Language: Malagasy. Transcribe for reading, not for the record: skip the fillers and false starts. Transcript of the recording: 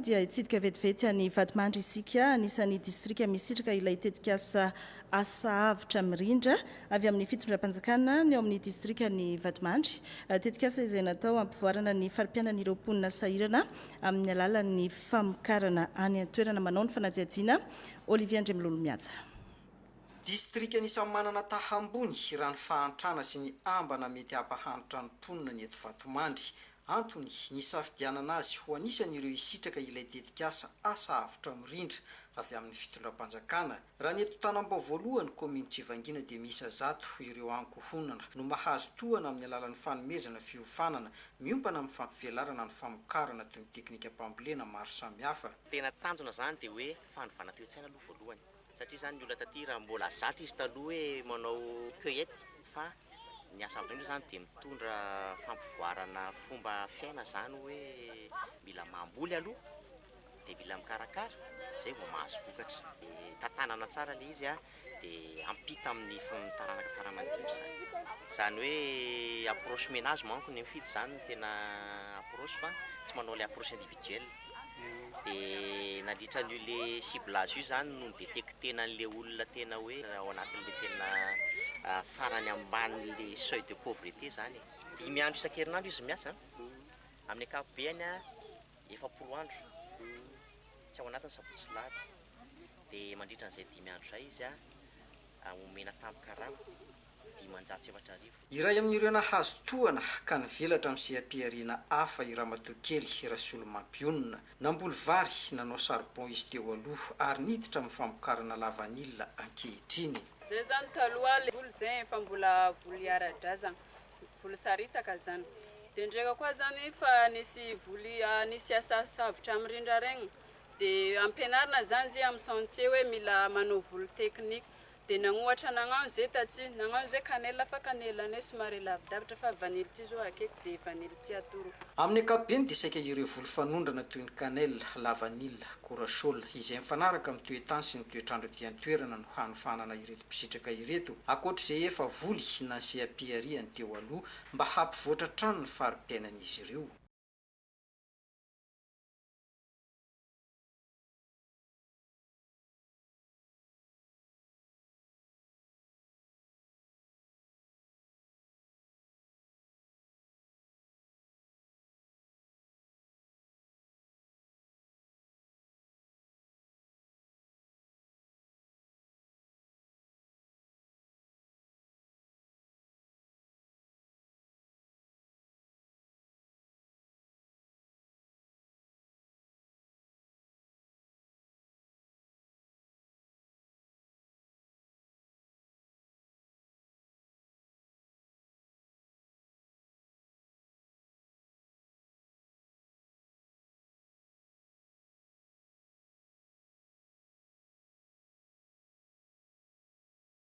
Dia hitsidika vetivety any Vatomandry isika, anisan'ny distrika misitraka ilay tetikasa Asa Avotra Mirindra avy amin'ny fitondram-panjakana ny ao amin'ny distrikan'i Vatomandry. Tetikasa izay natao hampivoarana ny fari-piainan'ireo mponina sahirana amin'ny alalan'ny famokarana any an-toerana. Manao ny fanadihadiana Olivier Andriamilolomihaja. Distrika anisan'ny manana taha ambony raha ny fahantrana sy ny ambana mety hampahantra ny mponina ny eto Vatomandry. Antony nisafidianana azy ho anisan'ireo hisitraka ilay tetikasa Asa Avotra Mirindra avy amin'ny fitondram-panjakana. Raha ny eto Tanambao voalohany, kaomin'i Tsivangina dia miisa 100 ireo ankohonana no mahazo tohana amin'ny alalan'ny fanomezana fiofanana miompana amin'ny fampivelarana ny famokarana toy ny teknikam-pambolena maro samihafa. Tena tanjona izany dia hoe fanovana toe-tsaina aloha voalohany satria izany ny olona taty raha mbola zatra izy taloha hoe manao cueillette fa Ny asa mirindra izany dia mitondra fampivoarana fomba fiaina izany hoe mila mamboly aloha dia mila mikarakara izay vao mahazo vokatra. Dia tantanana tsara ilay izy dia ampita amin'ny taranaka fara aman-dimby izany. Izany hoe approche ménage manko ny mifidy izany no tena approche fa tsy manao ilay approche individuelle. Dia nandritra an'io le ciblage io izany no ni-detecter-na an'ilay olona tena hoe ao anatin'ilay tena farany ambanin'ilay seuil de pauvreté izany e. Dimy andro isan-kerinandro izy miasa, amin'ny ankapobeny 40 andro, tsy ao anatin'ny sabotsy sy lahady. Dia mandritra an'izay dimy andro izay izy omena tambin-karama. 45. Iray amin'ireo nahazo tohana ka nivelatra amin'ny seha-pihariana hafa i Ramatoa Kely Rasolomampionona. Namboly vary, nanao saribon izy teo aloha ary niditra amin'ny famokarana lavanila ankehitriny. Zay zany taloha le voly zay efa mbola voly ara-drazagna, voly saritaka zany. De ndraika koa zany fa nisy voly nisy asa savotra mirindra regny de ampianarina zany zay amy chantier hoe mila manao voly technique. De nagnohatra nagnano ze taty, nagnano ze cannelle fa cannelle anay somary lavidavitra fa vanille ty zao akaiky de vanille ty atoro. Amin'ny ankapobeny dia saika ireo voly fanondrana toy ny cannelle, lavanila, corachol izay mifanaraka amin'ny toe-tany sy ny toetr'andro aty an-toerana no hanofanana ireto mpisitraka ireto, ankoatra izay efa voly na ny seha-pihariany teo aloha mba hampivoatra hatrany ny fari-piainan'izy ireo.